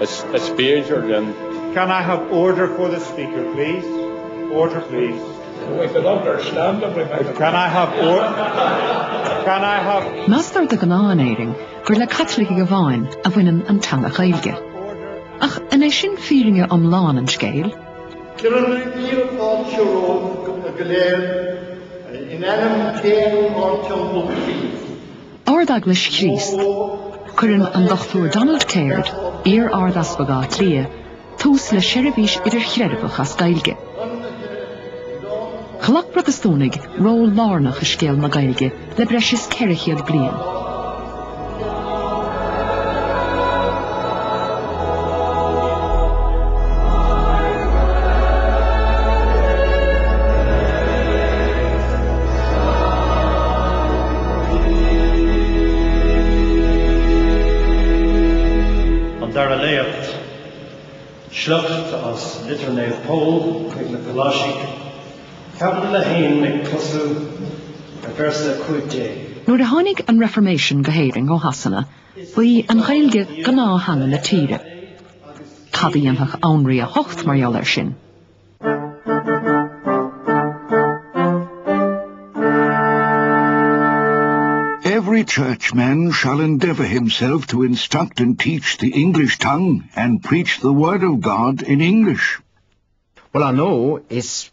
Is féidir linn. Can I have order for the speaker, please? Order, please. We could understand him, we might Can I have or Can I have Meastar de ghnáth in Éirinn gur le Caitlicigh amháin a bhaineann an teanga Ghaeilge. Ach an é sin fírinne iomlán an scéil? Cuirim míle fáilte romhaibh go léir in ainm Dé ár Tiomna Críost. Ard-Eaglais Chríost. Cuireann an Dr Donald Caird, iar-Ard-Easpag Átha Cliath, tús le seirbhís idirchreidmheach as Gaeilge. Ghlac Protastúnaigh ról lárnach i scéal na Gaeilge le breis is 400 bliain. An Dara Léacht. Sliocht as Litir Naomh Pól chuig na Colaisigh, Caibidil 1 ag tosú ar véarsa 15. Nuair a tháinig an Reformation go hÉirinn ó Shasana, ba í an Ghaeilge gnáth-theanga na tíre. Cad a dhéanfadh Anraí a hOcht mar gheall air sin? Every churchman shall endeavour himself to instruct and teach the English tongue and preach the word of God in English. Bhuel, ar ndóigh, is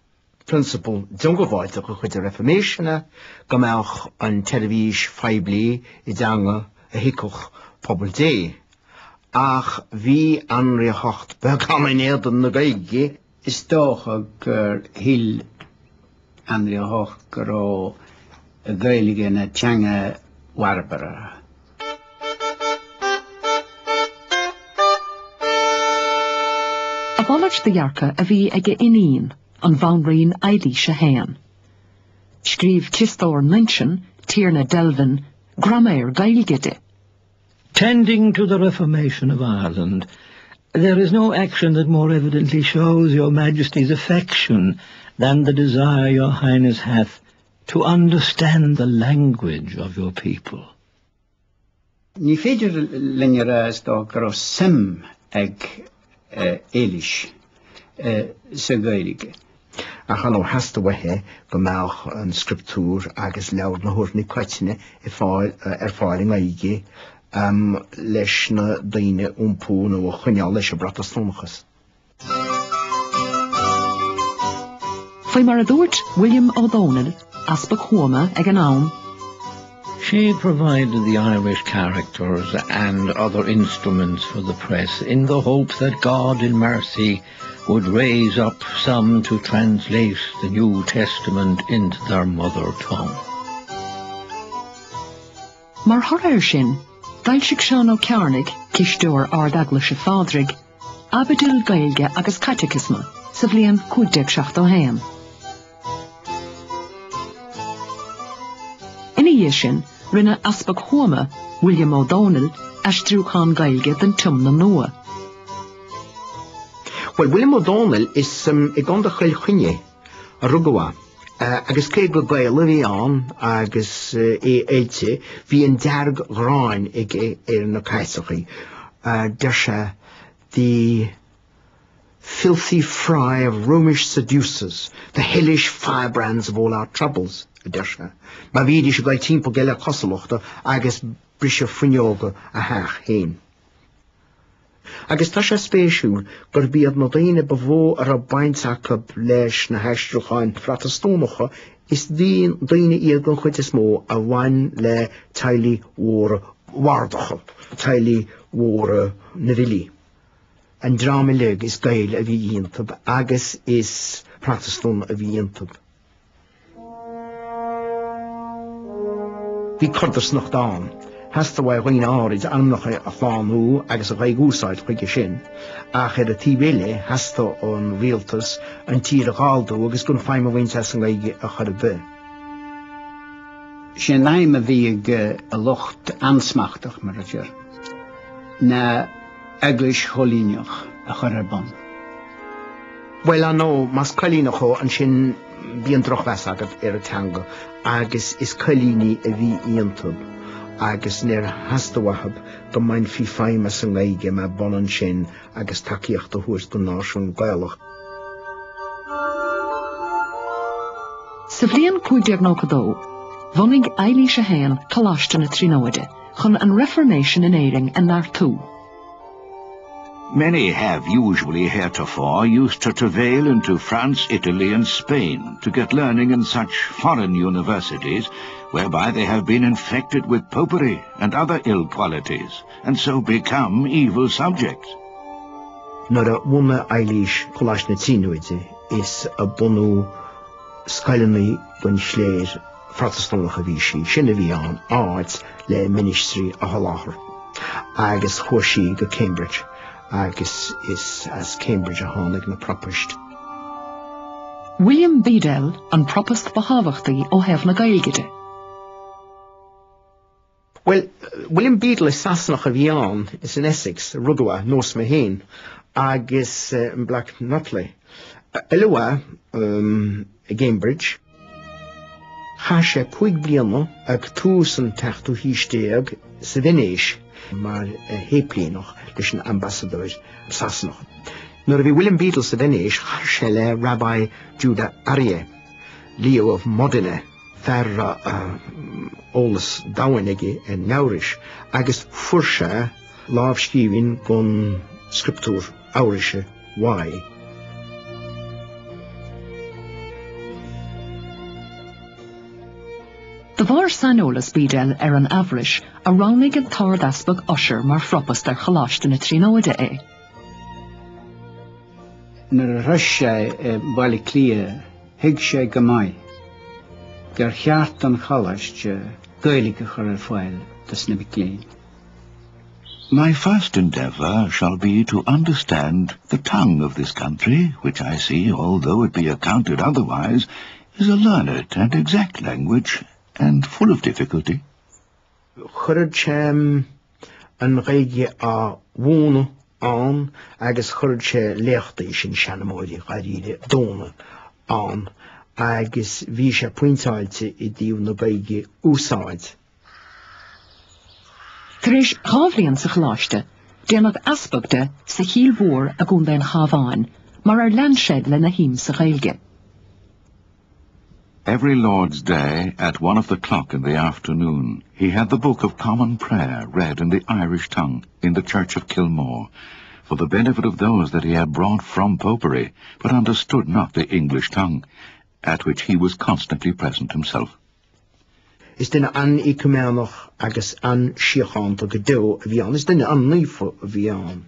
prionsabal diongbháilte de chuid an Reformation é go mbeadh an tseirbhís phoiblí i dteanga a thuigfeadh pobal Dé. Ach bhí Anraí a hOcht beagán in éadan na Gaeilge. Is dócha gur shíl Anraí a hOcht go raibh an Ghaeilge ina teanga bharbartha. A mhalairt de dhearcadh a bhí ag a iníon, an Bhanríon Eilís a hAon. Scríobh Criostóir Nuinseann, Tiarna Delvin, graiméar Gaeilge di. Tending to the reformation of Ireland, there is no action that more evidently shows your Majesty's affection than the desire your Highness hath to understand the language of your people. Ní féidir linn a rá is dócha go raibh suim ag Éilís sa Ghaeilge. Ach ar ndóigh theastaigh uaithi go mbeadh an scrioptúr agus Leabhar na hUrnaí Coitinne ar fáil i nGaeilge leis na daoine a iompú nó a choinneáil leis an bProtastúnachas. Faoi mar a dúirt William Ó Dónaill, Easpag Thuama ag an am, She provided the Irish characters and other instruments for the press in the hope that God in mercy would raise up some to translate the New Testament into their mother tongue. Mar thoradh air sin, d'fhoilsigh Seán Ó Cearnaigh, cisteoir Ard-Eaglaise Phádraig, Aibidil Gaeilge agus Caiticiosma sa bhliain 1571. Ina dhiaidh sin, rinne Easpag Thuama, William Ó Dónaill, aistriúchán Gaeilge den Tiomna Nua. Bhuel, William Ó Dónaill, is i gContae Chill Chainnigh a rugadh é, agus cé gur Gael a bhí ann agus é oilte, bhí an dearg-ghráin aige ar na Caitlicigh. Deir sé, The filthy fry of Romish seducers, the hellish firebrands of all our troubles, a deir sé, mar bhídís ag dul timpeall de réir cosúlachta agus briseadh fuinneoga a theach féin. Agus tá sé spéisiúil gurb iad na daoine ba mhó a raibh baint acu leis na haistriúcháin Phrotastúnacha, is daoine iad den chuid is mó a bhain le teaghlaigh mhóra bhardacha, teaghlaigh mhóra na bhfilí. An dream uilig is Gaeil a bhí iontu agus is Protastúnaigh a bhí iontu. Bhí codarsnacht ann. Theastaigh ó dhaoine áirid ainmneacha a shlánú agus an Ghaeilge a úsáid chuige sin, ach ar an taobh eile theastaigh ón rialtas an tír a ghalldú agus gan feidhm a bhaint as an nGaeilge ar chor ar bith. Sé an aidhm a bhí ag an lucht ansmachtach, mar a deir, ná eaglais choilíneach a chur ar bun. Bhuel, ar ndóigh, más coilíneach thú, ansin bíonn drochmheas agat ar an teanga agus is coilíní a bhí iontu. agus níor theastaigh uathu go mbainfí feidhm as an nGaeilge mar b'ionann sin agus tacaíocht a thabhairt don náisiún Gaelach. Sa bhliain 1592, bhunaigh Eilís a hAon Coláiste na Tríonóide chun an Reifirméisean in Éirinn a neartú. Many have usually heretofore used to travail into France, Italy, and Spain to get learning in such foreign universities, whereby they have been infected with popery and other ill qualities, and so become evil subjects. Nuair a bhunaigh Eilís Coláiste na Tríonóide is ag bunú scoileanna don chléir Phrotastúnach a bhí sí, sin a bhí ann, áit le ministrí a sholáthar. Agus chuaigh sí go Cambridge agus is as Cambridge a tháinig na Propaist. William Bedell an Propast ba thábhachtaí ó thaobh na Gaeilge de. Bhuel, William Bedell is Sasanach a bhí ann, is in Essex a rugadh é, nós mé féin, agus in Black Notley. Oileadh é i gCambridge. Chaith sé 5 bliana ag tús an tseachtú haois déag sa Veinéis mar shéiplíneach leis an ambasadóir Sasanach. Nuair a bhí William Bedell sa Veinéis, chas sé le Rabbi Judah Arieh, Leo of Modena, fear a raibh eolas domhain aige ar an Eabhrais agus fuair sé lámhscríbhinn den scrioptúr Eabhraise uaidh. De bharr saineolas Bedell ar an Eabhrais a roghnaigh an tArd-Easpag Ussher mar phropast ar Choláiste na Tríonóide é. Nuair a shroich sé Baile Átha Cliath thuig sé go maith gur cheart don choláiste Gaeilge a chur ar fáil dos na mic léinn. My first endeavour shall be to understand the tongue of this country, which I see, although it be accounted otherwise, is a learned and exact language, and full of difficulty. Chuireadh sé an Ghaeilge á mhúineadh ann agus chuireadh sé léachtaí, sin seanmóirí dháiríre domhanda, ann agus bhí sé pointeáilte i dtaobh na Gaeilge a úsáid. Tar éis 2 bhliain sa choláiste, déanadh easpag de sa Chill Mhór i gContae an Chabháin, mar ar lean sé lena shuim sa Ghaeilge. Every Lord's Day, at 1 of the clock in the afternoon, he had the Book of Common Prayer read in the Irish tongue in the Church of Kilmore, for the benefit of those that he had brought from popery, but understood not the English tongue, at which he was constantly present himself. Is duine an-éacuiméineach agus an-síochánta go deo a bhí ann. Is duine an-naofa a bhí ann.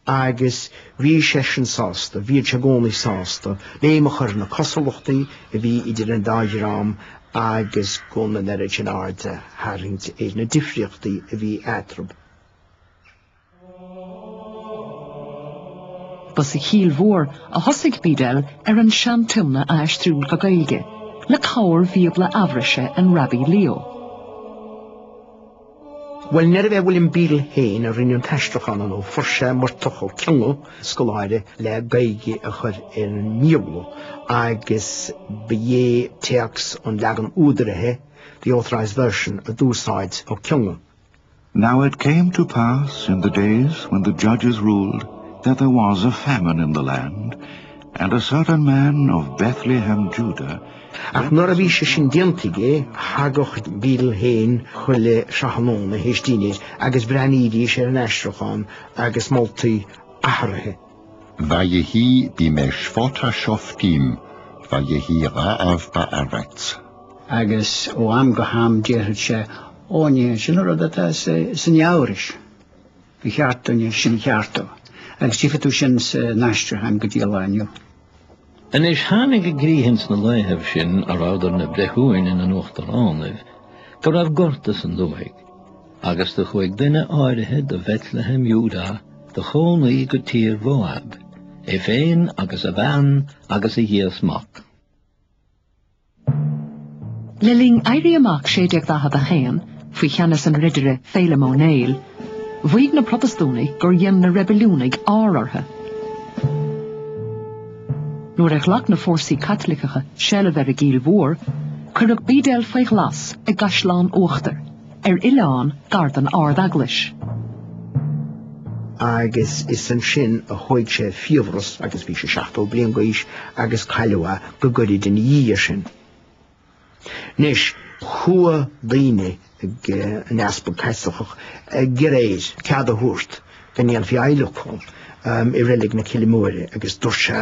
Agus bhí seisean sásta, bhíodh sé i gcónaí sásta, béim a chur ar na cosúlachtaí a bhí idir an dá dhream agus gan an oiread sin aird a tharraingt ar na difríochtaí a bhí eatarthu. Ba sa Chill Mhór a thosaigh Bedell ar an Sean-Tiomna a aistriú go Gaeilge, le cabhair Bhíobla Eabhraise an Raibí Leo. Bhuel, níorbh é William Bedell féin a rinne an t-aistriúchán, ar ndóigh, fuair sé Murtach Ó Cionnaith, scoláire, le Gaeilge a chur ar an mBíobla, agus ba é téacs an leagan údaraithe, the authorised version, a d'úsáid Ó Cionnaith. Now it came to pass in the days when the judges ruled that there was a famine in the land, and a certain man of Bethlehem Judah Ach nuair a bhí sé sin déanta aige, thagadh Bedell féin chuile thráthnóna théis dinnéir agus bhreathnaídís ar an aistriúchán agus moltaí athraithe. Vayehi bimei shvot hashoftim, vayehi ra'av ba'aretz. Agus ó am go ham déarfadh sé, Ó, ní hé sin an rud atá san Eabhrais. Ba cheart dúinn é sin a cheartú. Agus tchífidh tú sin san aistriúchán go dtí an lá inniu. Anois tháinig i gcrích ins na laethibh sin a rabhadar na breithiúin ina n-uachtaránaibh, go raibh gorta san dúthaigh, agus do chuaigh duine áirithe de Bhethlehem Iúdah do chónaí go tír Mhoab, é féin agus a bhean agus a dheich mac. Le linn Éirí Amach 1641, faoi cheannas an ridire Féilim Ó Néill, mhaígh na Protastúnaigh gur dhein na reibiliúnaigh ár orthu. Nuair a ghlac na fórsaí Caitliceacha seilbh ar an gCill Mhór, cuireadh Bedell faoi ghlas i gCaisleán Uachtair. ar oileán gar don Ard-Eaglais. Agus is ansin a thóig sé fiabhras agus bhí sé 70 bliain d'aois agus cailleadh é go gairid ina dhiaidh sin. Anois, chuaigh daoine ag an Easpag Caitliceach ag iarraidh air cead a thabhairt go ndéanfaí adhlacadh i reilig na Cille Móire agus dúirt sé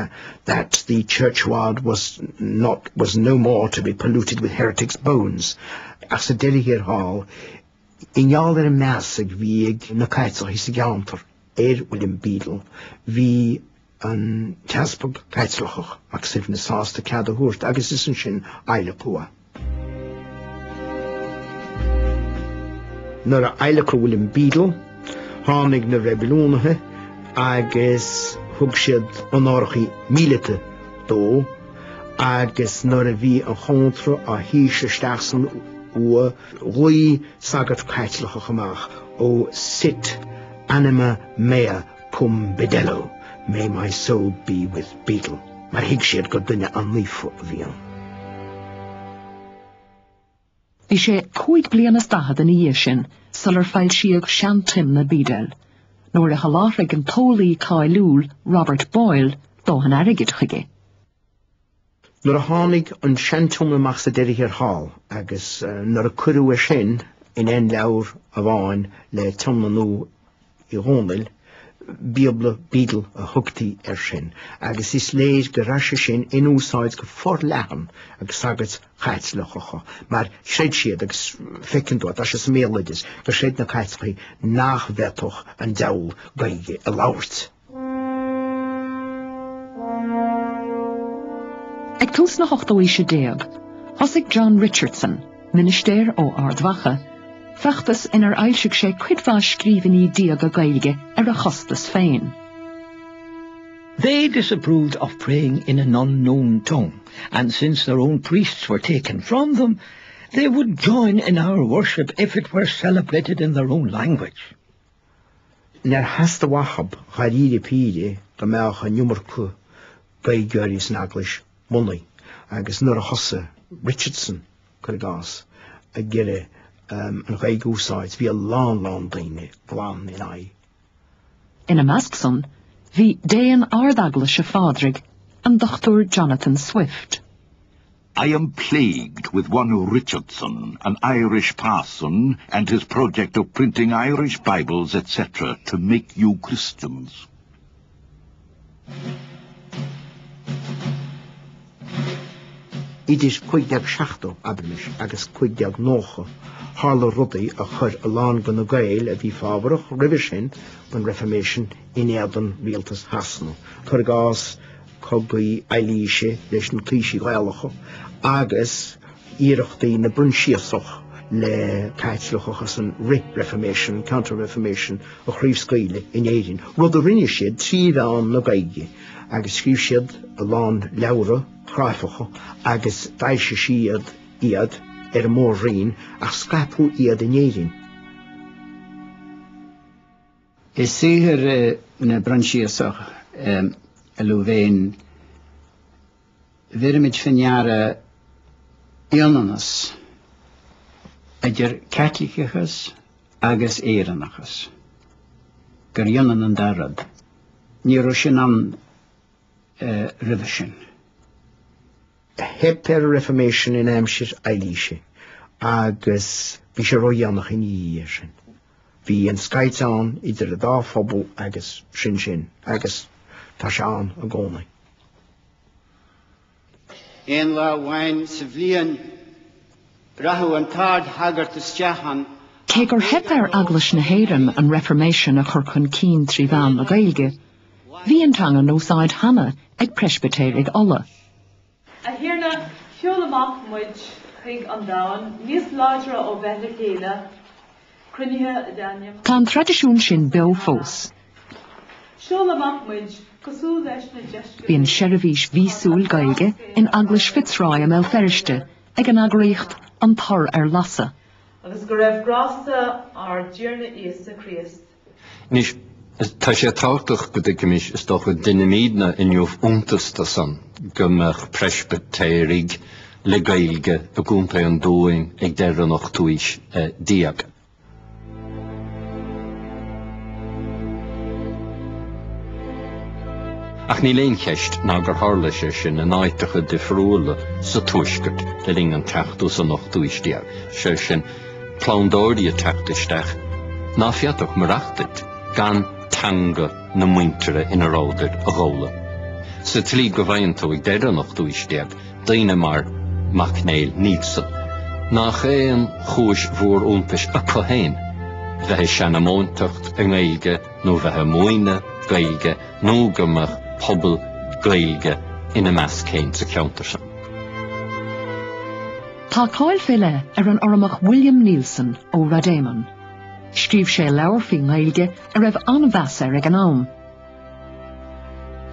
that the churchyard was not, was no more to be polluted with heretics' bones. Ach sa deireadh thiar thall, i ngeall ar an meas a bhí ag na Caitlicigh sa gceantar ar William Bedell, bhí an tEaspag Caitliceach, Mac Suibhne, sásta cead a thabhairt agus is ansin a adhlacadh é. Nuair a adhlacadh William Bedell, tháinig na reibiliúnaithe agus thug siad onórachaí míleata dó agus nuair a bhí an chóntra á thaoiseadh isteach san uaigh, ghlaoigh sagart Caitliceach amach, O sit anima mea cum Bedello, may my soul be with Bedell, mar thuig siad gur duine an-naofa a bhí ann. Bhí sé 45 bliana ina dhiaidh sin sular foilsíodh Sean-Tiomna Bedell, nuair a sholáthraigh an t-eolaí cáiliúil Robert Boyle dóthain airgid chuige. Nuair a tháinig an Sean-Tiomna amach sa deireadh thiar thall agus nuair a cuireadh é sin in aon leabhar amháin le Tiomna Nua Uí Dhónaill, Bíobla Bedell a thugtaí air sin, agus is léir go raibh sé sin in úsáid go forleathan ag sagairt Chaitliceacha, mar chreid siad, agus feiceann tú, tá sé sa mbéaloideas, gur chreid na Caitlicigh nach bhféadfadh an diabhal Gaeilge a labhairt. Ag tús na hochtú haoise déag, thosaigh John Richardson, ministéir ó Ard Mhacha, feachtas inar fhoilsigh sé cuid mhaith scríbhinní diaga Gaeilge ar a chostas féin. They disapproved of praying in an unknown tongue, and since their own priests were taken from them, they would join in our worship if it were celebrated in their own language. Níor theastaigh uathu dháiríre píre go mbeadh an iomarca Gaeilgeoirí san Eaglais bhunaidh agus nuair a thosaigh Richardson, cuir i gcás, ag iarraidh an Ghaeilge a úsáid, bhí a lán lán daoine glan ina aghaidh. Ina measc san bhí Déan Ard-Eaglaise Phádraig, an Dr Jonathan Swift. I am plagued with one Richardson, an Irish parson, and his project of printing Irish Bibles, etc., to make you Christians. Idir 1570, abraimis, agus 1590, tharla rudaí a chuir a lán de na Gaeil a bhí fábharach roimhe sin don Reformation in éadan rialtas Shasana. Cuir i gcás, cogaí Eilíse leis na taoisigh Ghaelacha agus iarrachtaí na bProinsiasach le Caitliceach as an Fhrith-Reformation, Counter-Reformation, a chraobhscaoileadh in Éirinn, rud a rinne siad trí mheán na Gaeilge agus scríobh siad a lán leabhra cráifeacha agus d'fhoilsigh siad iad ar an mór-roinn ach scaipeadh iad in Éirinn. I saothar na bProinsiasach i Louvain, bheirimid fé ndeara ionannas idir Caitliceachas agus Éireannachas, gur ionann an dá rud. Ní raibh sin ann roimhe sin. Theip ar an Reformation in aimsir Eilíse agus bhí sé ródhéanach ina dhiaidh sin. Bhí an scoilt ann idir an dá phobal agus sin sin agus tá sé ann i gcónaí. Aon lá amháin sa bhliain, rachadh an t-ardshagart isteach ann. Cé gur theip ar Eaglais na hÉireann an Reformation a chur chun cinn trí mheán na Gaeilge, bhí an teanga in úsáid cheana ag Preispitéirigh Uladh. A Thiarna, seol amach muid chuig an domhan, níos láidre ó bheith le chéile, cruinnithe i d'ainm. Tá an traidisiún sin beo fós. Seol amach muid, cosúil leis na deisceabail. Bíonn seirbhís mhíosúil Gaeilge in Eaglais Fitzroy i mBéal Feirste ag an eagraíocht An Tor ar Lasadh. Agus go raibh grásta ár dTiarna Íosa Críost. Anois, tá sé tábhachtach go dtuigfimis, is dócha, deinimídne inniu iontas de san, go mbeadh Preispitéirigh le Gaeilge i gContae an Dúin ag deireadh an ochtú haois déag. Ach níl aon cheist ná gur tharla sé sin in áiteacha difriúla sa Tuaisceart le linn an tseachtú is an ochtú haois déag, sé sin, plandóirí ag teacht isteach ná féadfadh maireachtaint gan teanga na muintire ina rabhadar a dh'fhoghlaim. Sa tslí go bhfaigheann tú ag deireadh an ochtú haois déag daoine mar Mac Néill Neilson, nach aon chúis mhór iontais acu féin bheith ag seanmóireacht i nGaeilge nó bheith ag múineadh Gaeilge nó go mbeadh pobal Gaeilge ina measc féin sa cheantar san. Tá cáil fé leith ar an Urramach William Neilson ó Rademon. Scríobh sé leabhar faoin nGaeilge a raibh an-mheas air ag an am.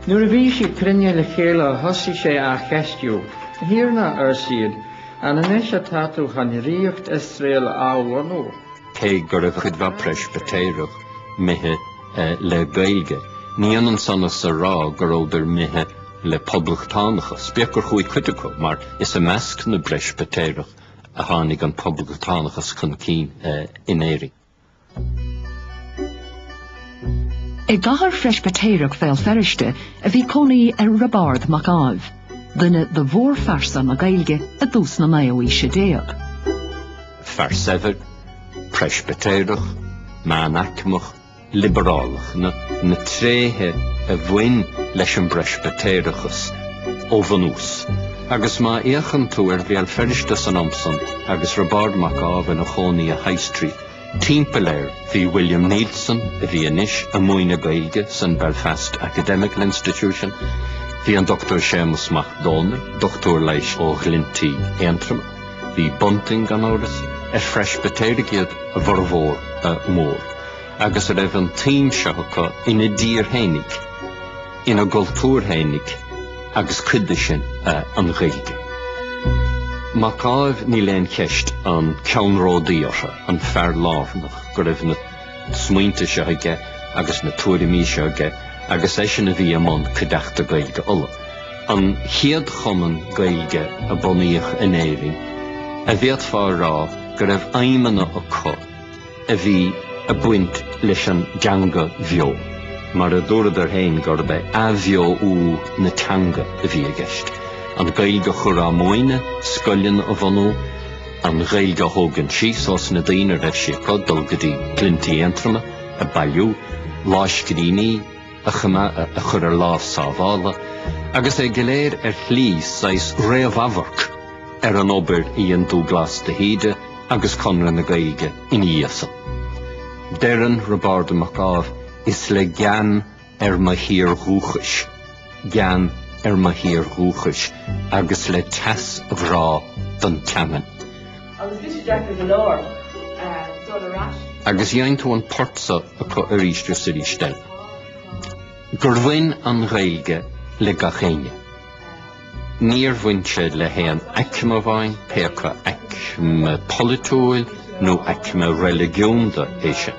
Nuair a bhí siad cruinnithe le chéile thosaigh sé á cheistiú. A Thiarna, ar siad, an anois atá tú chun ríocht Iosrael a athbhunú? Cé go raibh cuid mhaith Preispitéireach imithe le Gaeilge, ní ionann san is a rá go rabhadar imithe le poblachtánachas, bíodh gur chuaigh cuid acu, mar is i measc na bPreispitéireach a tháinig an poblachtánachas chun cinn in Éirinn. I gcathair Phreispitéireach Bhéal Feirste a bhí cónaí ar Roibeárd Mac Ádhaimh, duine de mhórphearsa na Gaeilge i dtús na naoú haoise déag. Fear saibhir, Preispitéireach, meánaicmeach, liobrálach, na na tréithe a bhain leis an bPreispitéireachas ó bhunús. Agus má fhéachann tú ar Bhéal Feirste san am san agus Roibeárd Mac Ádhaimh ina chónaí i High Street, Timpeall air bhí William Neilson, a bhí anois ag múineadh Gaeilge san Belfast Academical Institution, bhí an Dr Séamus Mac Dónaill, dochtúir leighis ó Ghlinntí Aontroma, bhí Bunting gan amhras, ar Phreispitéirigh iad a bhformhór mór, agus a raibh an tsuim seo acu ina dtír fhéinig. ina gcultúr fhéinig agus cuid de sin an Ghaeilge. Mac Ádhaimh níl aon cheist an ceannródaí orthu, an fear lárnach go raibh na smaointe seo aige agus na tuairimí seo aige agus eisean a bhí i mbun Cuideachta Gaeilge Uladh, an chéad chumann Gaeilge a bunaíodh in Éirinn a bhféadfá a rá go raibh aidhmeanna acu. a bhí ag baint leis an dteanga bheo, mar a dúradar féin gurb é athbheoú na teanga a bhí i gceist, an Ghaeilge a chur á múineadh, scoileanna a bhunú, an Ghaeilge a thógaint síos ós na daoine a raibh sí acu, dul go dtí Glinntí Aontroma ag bailiú lámhscríbhinní a choimeád, a chur ar lámh sábhála, agus é go léir ar shlí saghas réamhamharc ar an obair a dhein Dúghlás de hÍde agus Conradh na Gaeilge ina dhiaidh san. Deireann Roibeárd Mac Ádhaimh, Is le gean ar mo thír dhúchais, gean ar mo thír dhúchais agus le teasghrá don teangain. Agus bhí sé deacair go leor dul ar ais. Agus dhein tú an port so acu arís is arís eile. Gur bhain an Ghaeilge le gach éinne. Níor bhain sé le haon aicme amháin, pé acu aicme polaitiúil nó aicme reiligiúnda é sin.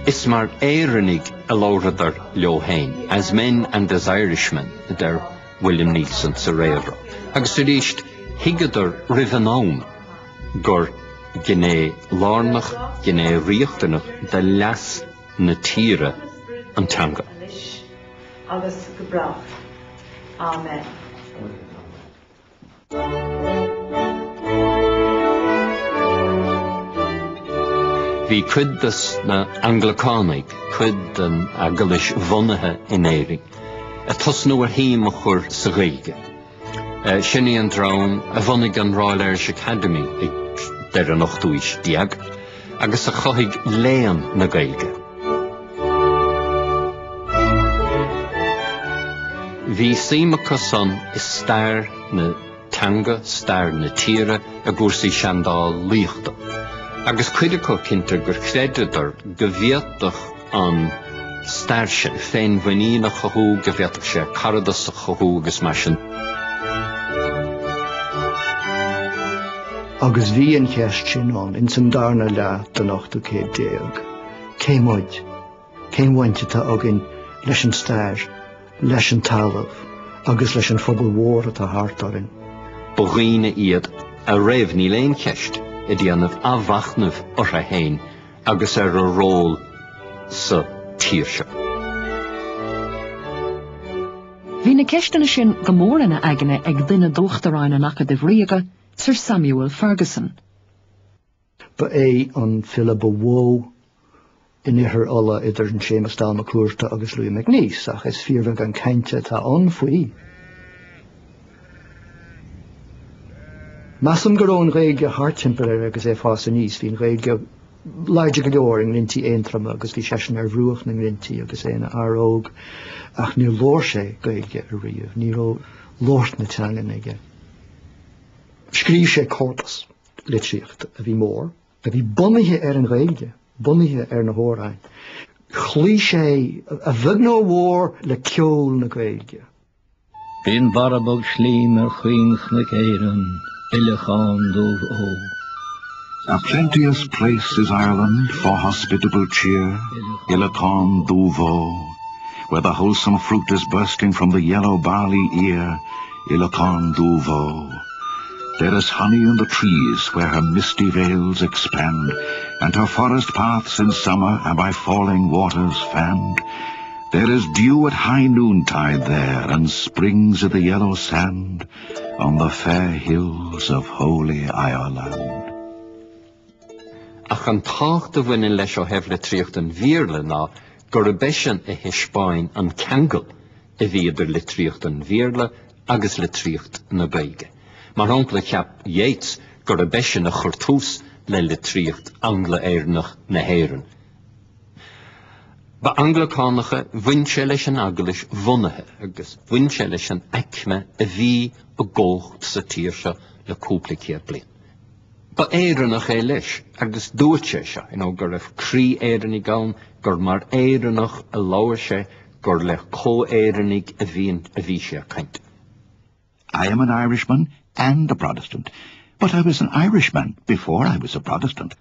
Is mar Éireannaigh a labhradar leo féin, as men and as Irishmen, a deir William Neilson sa réamhrá. Agus arís, thuigeadar roimh an am gur gné lárnach, gné riachtanach de leas na tíre an teanga. agus go brách. Amen. Bhí cuid de na Anglacánaigh, cuid den Eaglais bhunaithe in Éirinn, ag tosnú ar shuim a chur sa Ghaeilge. Sin í an dream a bhunaigh an Royal Irish Academy ag deireadh an ochtú haois déag agus a chothaigh léann na Gaeilge. Bhí suim acu san i stair na teanga, stair na tíre, i gcúrsaí seandálaíochta, agus cuid acu cinnte gur chreideadar go bhféadfadh an stair sin, féinmhuinín a chothú, go bhféadfadh sé caradas a chothú agus mar sin. Agus bhí an cheist sin ann ins an darna leath den ochtú céad déag. Cé muid? Cén bhaint atá againn leis an stair, leis an talamh agus leis an phobal mhór atá thart orainn? Ba dhaoine iad a raibh, níl aon cheist, ag déanamh athmhachnaimh orthu féin agus ar a ról sa tír seo. Bhí na ceisteanna sin go mór ina aigne ag duine d'uachtaráin an Acadaimh Ríoga, Sir Samuel Ferguson. Ba é an file ba mhó in Oirthear Uladh idir an Séamus Dall Mac Cuarta agus Louis MacNeice, ach is fíorbheagán cainte atá ann faoi. Measaim go raibh an Ghaeilge thart timpeall air agus é ag fás aníos, bhí an Ghaeilge láidir go leor i nGlinntí Aontroma agus bhí seisean ar bhruach na nGlinntí agus é ina fhear óg, ach níor labhair sé Gaeilge ariamh, ní raibh labhairt na teangan aige. Scríobh sé corpus litríochta a bhí mór, a bhí bunaithe ar an Ghaeilge, bunaithe ar na hamhráin. Chloígh sé, a bheag nó a mhór, le ceol na Gaeilge. Bíonn barra bog slím ar chaoinchnoic Éireann, Uileachán Dubh Ó. A plenteous place is Ireland for hospitable cheer, Uileachán Dubh Ó, where the wholesome fruit is bursting from the yellow barley ear, Uileachán Dubh Ó. There is honey in the trees where her misty vales expand, and her forest paths in summer are by falling waters fanned. There is dew at high noontide there, and springs of the yellow sand on the fair hills of holy Ireland. Ach an tábhacht a bhaineann leis ó thaobh litríocht an Bhéarla ná gurb eisean a thaispeáin an ceangal a bhí idir litríocht an Bhéarla agus litríocht na Gaeilge. Mar shampla, cheap Yeats gurb eisean a chuir tús le litríocht Angla-Éireannach na hÉireann. Ba Anglacánach é, bhain sé leis an Eaglais bhunaithe agus bhain sé leis an aicme a bhí i gcumhacht sa tír seo le cúpla céad bliain. Ba Éireannach é leis agus dúirt sé seo, you know, go raibh croí Éireannaigh ann, gur mar Éireannach a labhair sé, gur le comh-Éireannaigh a bhí a bhí sé ag caint. I am an Irishman and a Protestant, but I was an Irishman before I was a Protestant.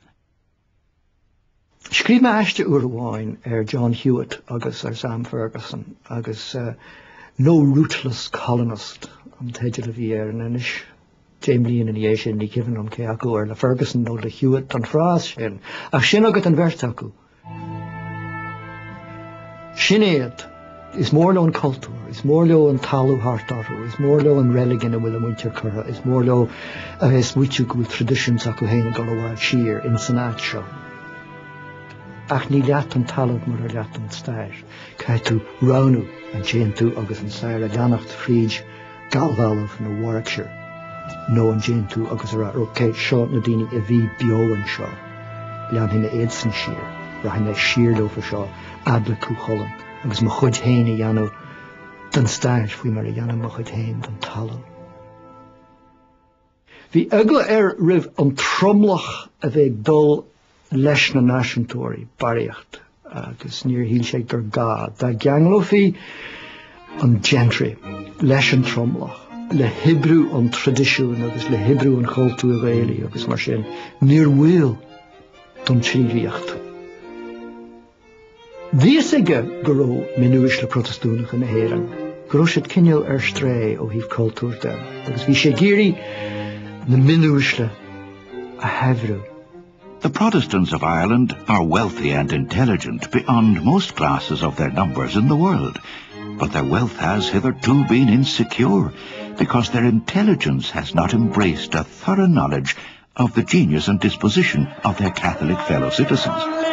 Scríobh mé aiste uair amháin ar John Hewitt agus ar Sam Ferguson agus No Rootless Colonist an teideal a bhí air anois. Deich mbliana ina dhiaidh sin, ní cuimhin liom cé acu ar le Ferguson nó le Hewitt an frás sin, ach sin agat an bheirt acu. Sin iad. Is mór leo an cultúr, is mór leo an talamh thart orthu, is mór leo an reilig ina bhfuil a muintir curtha, is mór leo a bheith ag smaoitiú go bhfuil traidisiún s'acu féin ag dul i bhfad siar in san áit seo. Ach ní leat an talamh murar leat an stair. Caithfidh tú roghnú an dtéann tú agus an stair a leanacht fríd Galghaillimh nó Warwickshire nó an dtéann tú agus a rá ok, seo na daoine a bhí beo anseo, leanfaidh mé iadsan siar, rachaidh mé siar leofa seo fhad le Cú Chulainn agus mo chuid féin a dhéanamh den stair faoi mar a dhéanaim mo chuid féin den talamh. Bhí eagla air roimh an tromlach a bheith ag dul leis na náisiúntóirí, barraíocht, agus níor shíl sé gur gá. Dá gceanglófaí an gentry leis an tromlach, le hoibriú an traidisiúin agus le hoibriú an chultúir Ghaelaigh agus mar sin, níor bhaol don tsíoraíocht. Bhí fhios aige go raibh mionuaisle Protastúnacha na hÉireann, go raibh siad cineál ar strae ó thaobh cultúir de, agus bhí sé ag iarraidh na mionuaisle a shaibhriú. The Protestants of Ireland are wealthy and intelligent beyond most classes of their numbers in the world, but their wealth has hitherto been insecure because their intelligence has not embraced a thorough knowledge of the genius and disposition of their Catholic fellow citizens.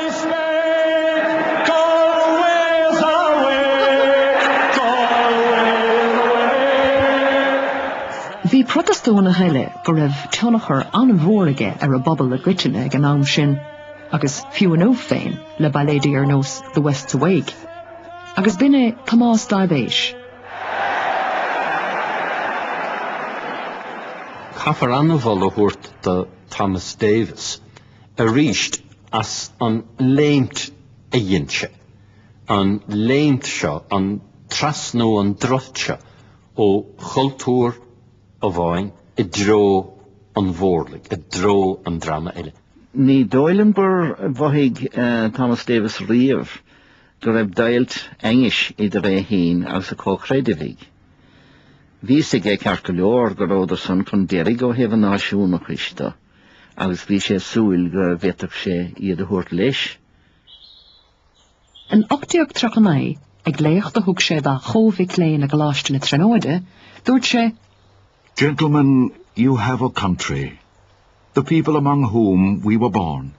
Bhí Protastúnach eile go raibh tionchar an-mhór aige ar an bpobal i gcoitinne ag an am sin, agus fiú inniu féin le bailéidí ar nós The West's Awake. Agus b'in é Tomás Daibhéis. Caithfear an-mholadh a thabhairt do Thomas Davis arís as an léimt a dhein sé, an léimt seo, an trasnú, an droichead seo ó chultúr amháin i dtreo an mhórlaigh, i dtreo an dreama eile. Ní dóigh liom gur mhothaigh Thomas Davis riamh go raibh deighilt aighnis idir é féin agus a chomhchreidmhigh. Bhí fhios aige ceart go leor go rabhadar san chun deiridh ó thaobh an náisiúnachais de agus bhí sé ag súil go bhféadfadh sé iad a thabhairt leis. In 1839, ag léacht a thug sé dá chomh-mhic léinn i gColáiste na Tríonóide, dúirt sé, Gentlemen, you have a country, the people among whom we were born,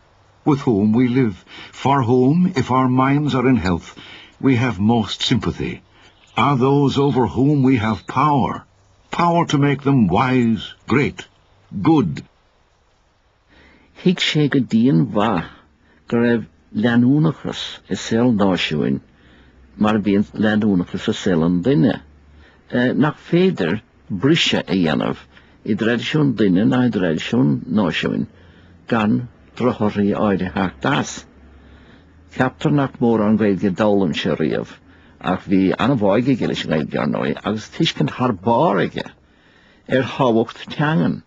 with whom we live, for whom, if our minds are in health, we have most sympathy, are those over whom we have power, power to make them wise, great, good. Thuig sé go dianmhaith go raibh leanúnachas i saol náisiúin mar a bhíonn leanúnachas i saol an duine, nach féidir briseadh a dhéanamh i dtraidisiún duine ná i dtraidisiún náisiúin gan drochthorthaí áirithe theacht as. Ceaptar nach mórán Gaeilge a d'fhoghlaim sé riamh, ach bhí an-bháidh aige leis an nGaeilge, ar ndóigh, agus tuiscint thar barr aige ar thábhacht teangan.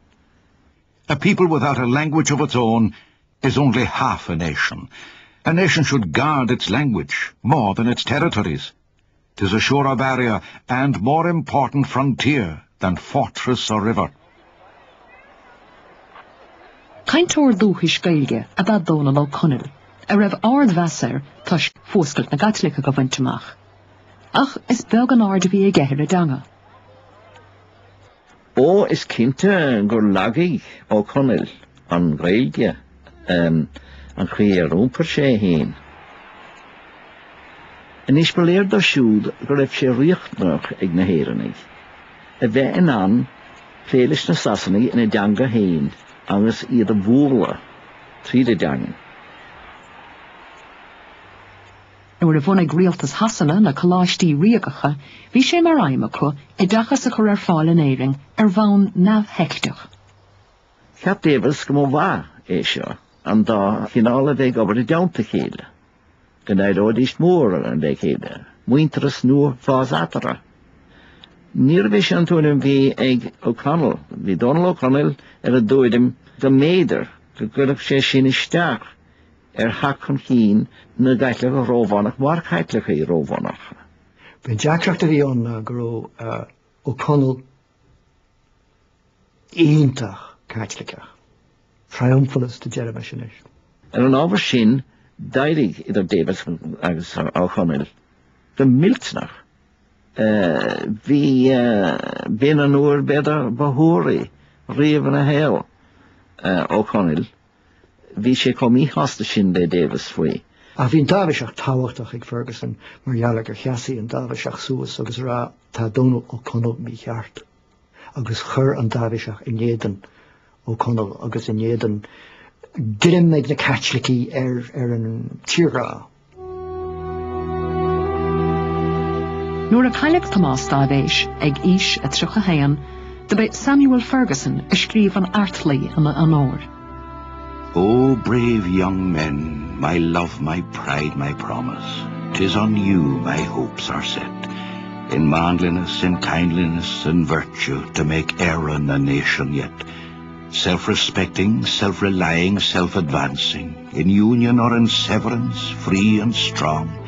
A people without a language of its own is only half a nation. A nation should guard its language more than its territories. 'Tis a surer barrier and more important frontier than fortress or river. Cainteoir dúchais Gaeilge ab ea Dónall Ó Conaill, a raibh ardmheas air toisc Fuascailt na gCaitliceach a bhaint amach. Ach is beag an aird a bhí aige ar an dteanga. Ó, is cinnte gur lagaigh Ó Conaill an Ghaeilge, an chaoi ar iompair sé é féin. Anois ba léir dó siúd go raibh sé riachtanach ag na hÉireannaigh a bheith in ann plé leis na Sasanaigh ina dteanga féin agus iad a bhualadh tríd a dteangain. Nuair a bhunaigh rialtas Shasana na Coláistí Ríogacha, bhí sé mar aidhm acu oideachas a chur ar fáil in Éirinn ar bhonn neamhsheicteach. Cheap Davis go mba mhaith é seo, an dá chineál a bheith ag obair i dteannta a chéile, go n-éireoidís mór le chéile, muintearas nua fás eatarthu. Níorbh é sin an tuairim a bhí ag O'Connell. Bhí Dónal Ó Conaill ar an dtuairim go mb'fhéidir go gcuirfeadh sé sin isteach ar theacht chun cinn na gCaitliceach Rómhánach mar Chaitlicigh Rómhánacha. B'é an deacracht a bhí ann ná go raibh Ó Conaill iontach Caitliceach, triumphalist a déarfaimis anois. Ar an ábhar sin, d'éirigh idir Davis agus Ó Conaill go millteanach. Bhí, b'in an uair b'fhéidir ba shuaraí riamh ina shaol, Ó Conaill. Bhí sé chomh míshásta sin le Davis faoi. Ach bhí an Dáibhiseach tábhachtach ag Ferguson mar gheall ar gur sheasaigh an Dáibhiseach suas agus a rá tá Dónall Ó Conaill mícheart agus chuir an Dáibhiseach in éadan Ó Conaill agus in éadan greim ag na Caitlicigh ar ar an tírghrá. Nuair a cailleadh Tomás Dáibhéis ag aois a 31, dob é Samuel Ferguson a scríobh an fheartlaoi ina onóir. O brave young men, my love, my pride, my promise, 'tis on you my hopes are set, in manliness, in kindliness, in virtue, to make Erin a nation yet. Self-respecting, self-relying, self-advancing, in union or in severance, free and strong.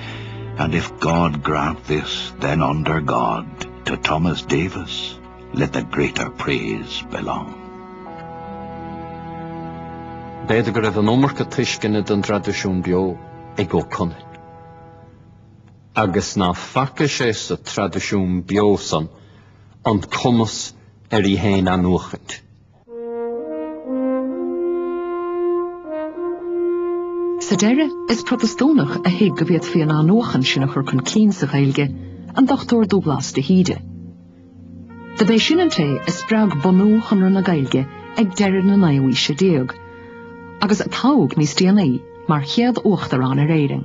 And if God grant this, then under God, to Thomas Davis, let the greater praise belong. B'fhéidir go raibh an iomarca tuisceana don dtraidisiún beo ag Ó Conaill, agus ná faca sé sa traidisiún beo san an cumas ar í féin athnuachaint. Sa deireadh, is Protastúnach a thuig go bhféadfaí an athnuachan sin a chur chun cinn sa Ghaeilge, an Dr Dubhghlas de hÍde. Dob é sin an té a spreag bunú Chonradh na Gaeilge ag deireadh na naoú haoise déag, agus a toghadh níos déanaí mar chéad Uachtarán ar Éirinn.